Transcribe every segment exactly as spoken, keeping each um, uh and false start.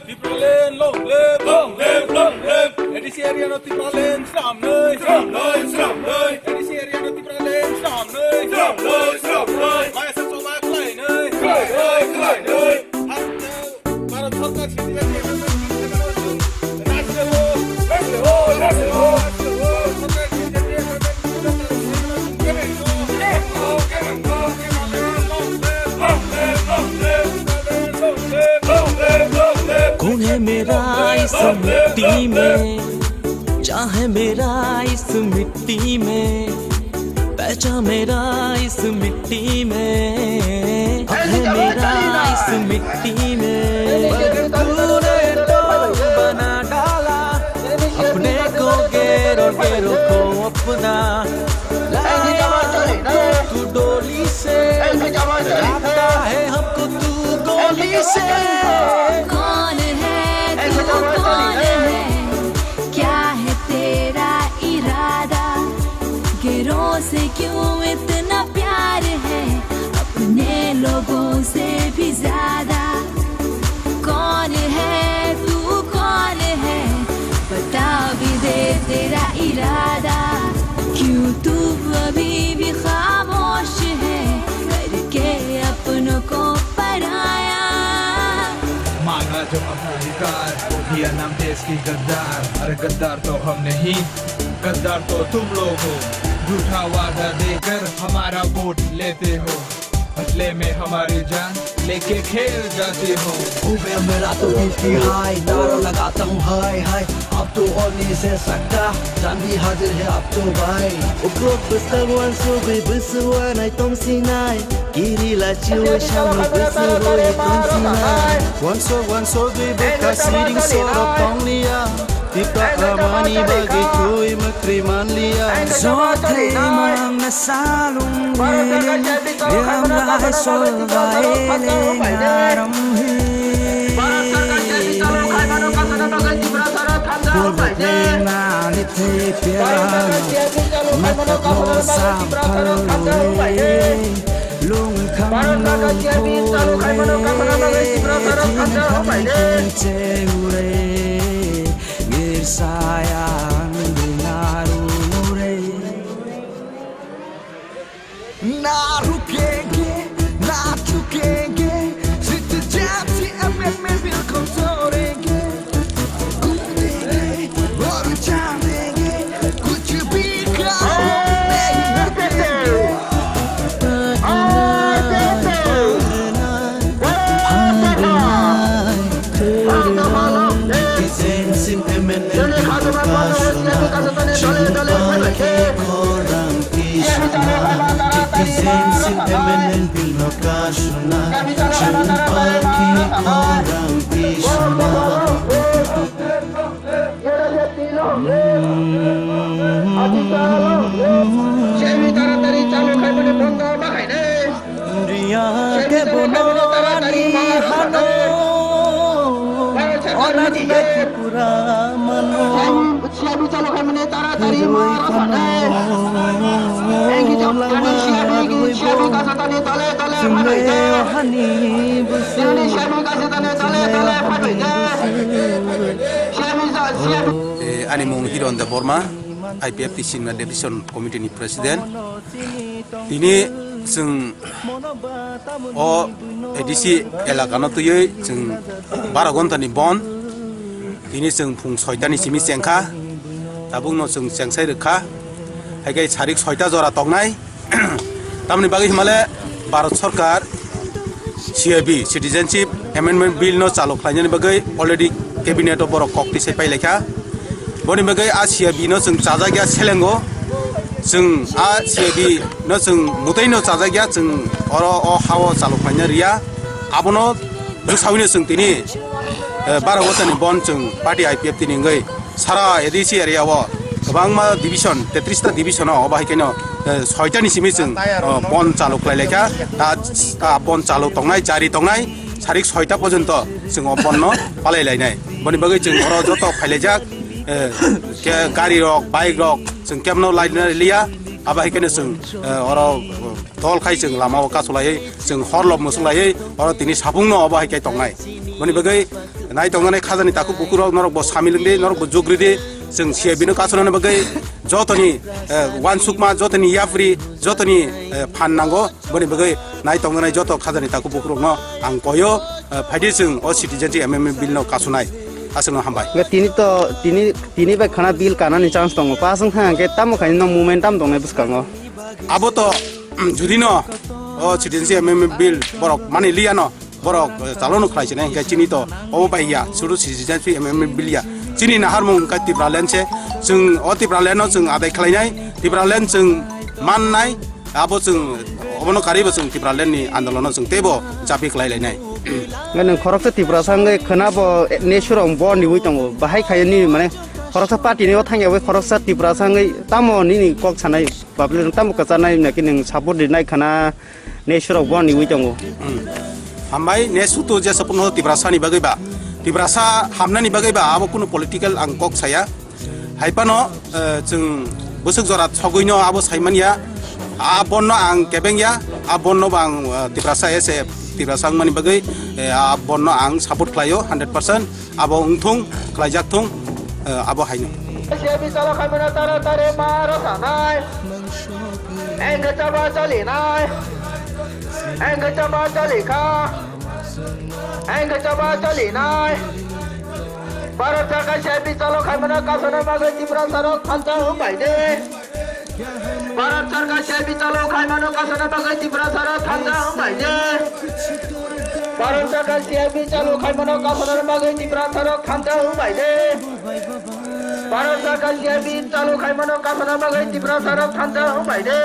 Tipraland, long live, long live, long live. A D C area no Tipraland, sramnoi, sramnoi, sramnoi. A D C area no Tipraland, sramnoi, sramnoi, sramnoi. Maya sa soba khlainoi, khlainoi, khlainoi. Hakno Bharat Sarkar sini lagi. Rajya ho, rajya ho, rajya ho. कौन है मेरा इस मिट्टी में, चाहे मेरा इस मिट्टी में, पहचान मेरा इस मिट्टी में, हक है मेरा इस मिट्टी में। मगर तूने तो बना डाला अपने को गैरों, गैरों को अपना। लाया तू डोली से, लाता है हमको तू गोली से। कौन है तू, कौन है? क्या है तेरा इरादा? गैरों से क्यों इतना प्यार है, अपने लोगों से भी ज्यादा? कौन है तू, कौन है? बता भी दे तेरा इरादा। क्यों तू अभी भी खामोश है, करके अपनों को पराया? मांगा जो अपना अधिकार, वो किया नाम देश की गद्दार। अरे गद्दार तो हम नहीं, गद्दार तो तुम लोग हो। झूठा वादा देकर हमारा वोट लेते हो, बदले में हमारी जान लेके खेल जाते हो। हो गया मेरा तो दिल की हाय, नारा लगाता हूँ हाय हाय। अब तो और नहीं सह सकता, जान भी हाजिर है अब तो भाई। Uklok bwswk uansugwi bwswk uanai tong sinai. Kiri lachi ui samung bwswk ui tong sinai. Uansuk uansugwi bwkha siring sorok tong liya. Tipra amani bagwi twi mwkri man liya. Jothai mang na salung wi, yam lai sol bai le ngaram hi. Bol bai le mani thei pia, matak lo sam phal lo le, lung kham lung khul le, thin kham thin che u le. Ngir sayang dengar umure. Na rukenge, na chukenge, sit jab si amendment bill ko chorenge. Kudenge, aur chandenge, kuch bhi kaam nahi rukenge. Semi taratari chalu khai mani bondo ma khai ne. Riya ke bono ani hano, onat na Tripura mano. Semi chalu khai mani taratari ma rasa ne. Engi jam kani semi ki semi kasa tani tale tale ma khai ne. Semi kasa tani tale tale ma khai ne. Semi sa semi. Eh, ani mung Hiron Debbarma, I P F T Singna Division Committee ni President. Tini chwng o A D C elaka no twiwi chwng baro ghonta ni bon. Tini chwng phung soita ni simi chengkha. Tabuk no chwng chengsai rwkha. Hai khe sarik soita jora tongnai. Tamoni bagwi himale Bharat Sarkar C A B, Citizenship Amendment Bill no chalo khlainani bagwi already cabinet o borok kok tisai pailaikha. Boni bagwi a C A B no chwng chajakya selengo. Chwng a C A B no chwng mwtwi no chajakya, chwng oro o ha o chalo khlaina riya. Abono bwsawino chwng tini, eh, baro gotani bon chwng party I P F T ni wngwi sara A D C area o kwbangma division, tetris ta division o, obo hai kheno, eh, soita ni simi chwng, oh, bon chalo khlai laikha. Ta, ta bon chalo tongnai, jari tongnai, sarik soita porjonto chwng o bon no palai lainai. Boni bagwi chwng oro joto phailaijak, eh, ke gari rok, bike rok chwng kebno laina liya. Abo hai kheno chwng, eh, oro dol khai chwng lama o kasulaiwi, chwng hor lobmo swlaiwi, oro tini sapung no obo hai khe tongnai. Boni bagwi nai tongnai khajani takhuk bukurok norok bo samil wngdi, norok bo jugri di. Chwng C I B no kasonani bagwi jotoni, eh, wansukma, jotoni yapri, jotoni, eh, phan nango, boni bagwi nai tongnai joto khajani takhuk bukurokno ang koyo, eh, phaidi chwng o citizenship amendment bill no kasonai. Aswkno hambai. Hwnkhe tini to, tini, tini bai khana bill kanani chance tongo. Pass wngkha hwnkhe tamo khainwi no momentum tongnai bwskango. Abo to, judino o citizenship amendment bill borok mani liyano, borok, eh, chalono khlai sinai hwnkhe chini to obo bai ya, sudu citizenship amendment bill ya. Chini naharmung hwnkhe Tipraland se, chwng o Tipraland no chwng adai khlainai, Tipraland chwng mannai, abo chwng obono karwi bo chwng Tipraland ni andolono chwng teibo chapi khlai lainai. Nwng khoroksa Tiprasa wngwi khwna bo nesurok bo niwi tongo, bahai khayo ni mane khoroksa party ni o thangya bai khoroksa Tiprasa wngwi tamo nini kok sanai? Public tamo kwcharnai naki nwng support rinai khana nesurok bo niwi tongo. Hmm. Hambai nesu to je sopono Tiprasa ni bagwi ba, Tiprasa hamnani bagwi ba abo kunu political ang kok saya. Haipano, eh, chwng bwswk jora sogwino abo saimanya. A bonno ang kebengya, a bonno bo ang, eh, Tiprasa S A F, Tiprasa wngmani bagwi, eh, a bonno ang support khlaio hundred percent. Abo wngthung, khlaijak thung, eh, abo haino. Siya bichalo khaimano tara tari ma rwsanai. Engke chaba chalinai. Engke chaba chalikha. Engke chaba chalinai. Bharat Sarkar siya bichalo khaimano kasonai bagwi Tiprasa rok thansa wngbai de. Bharat Sarkar siya bichalo khaimano kasonai bagwi Tiprasa rok thansa wngbai de. Bharat Sarkar siya bichalo khaimano kasonai bagwi Tiprasa rok thansa wngbai de. Bharat Sarkar siya bichalo khaimano kasonai bagwi Tiprasa rok thansa wngbai de.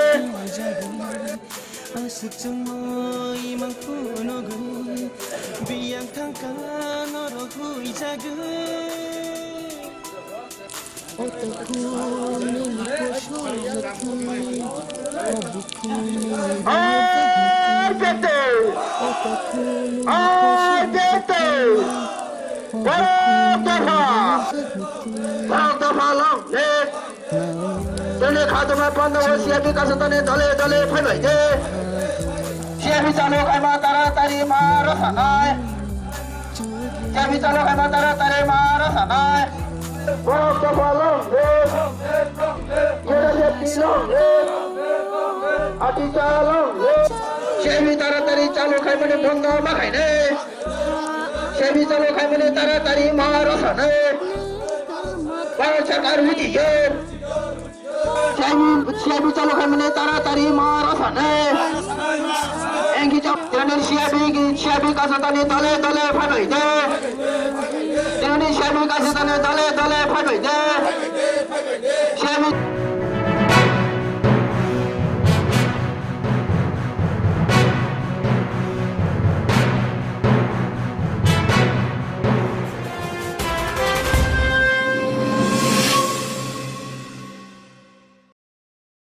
Aswk chwngwi mangphu nugwi, biyang thangkha norok huijagwi. O takhuk nini koso yakni, o bukhuk nini riyajak yakni. O takhuk nini koso yakni, o bukhuk nini riyajak yakni. Borok dopha long live. Chini khajama panda o C I B kasatani dole dole phaibai de. C I B chalo khaima tara tari ma rwsanai. C I B chalo khaima tara tari ma rwsanai. Borok dopha long live. Yada yati long live. Ati cha long live. C I B tara tari chalo khaimani bondo ma khainai. C I B chalo khaimani tara tari ma rwsanai. Bharat Sarkar huji yo. C I B, C I B chalo khaimani tara tari ma rwsanai. Engki chap, tiranin C I B ki, C I B kasatani dole dole phaibai de. Tiranin C I B kasatani dole dole phaibai de. C I B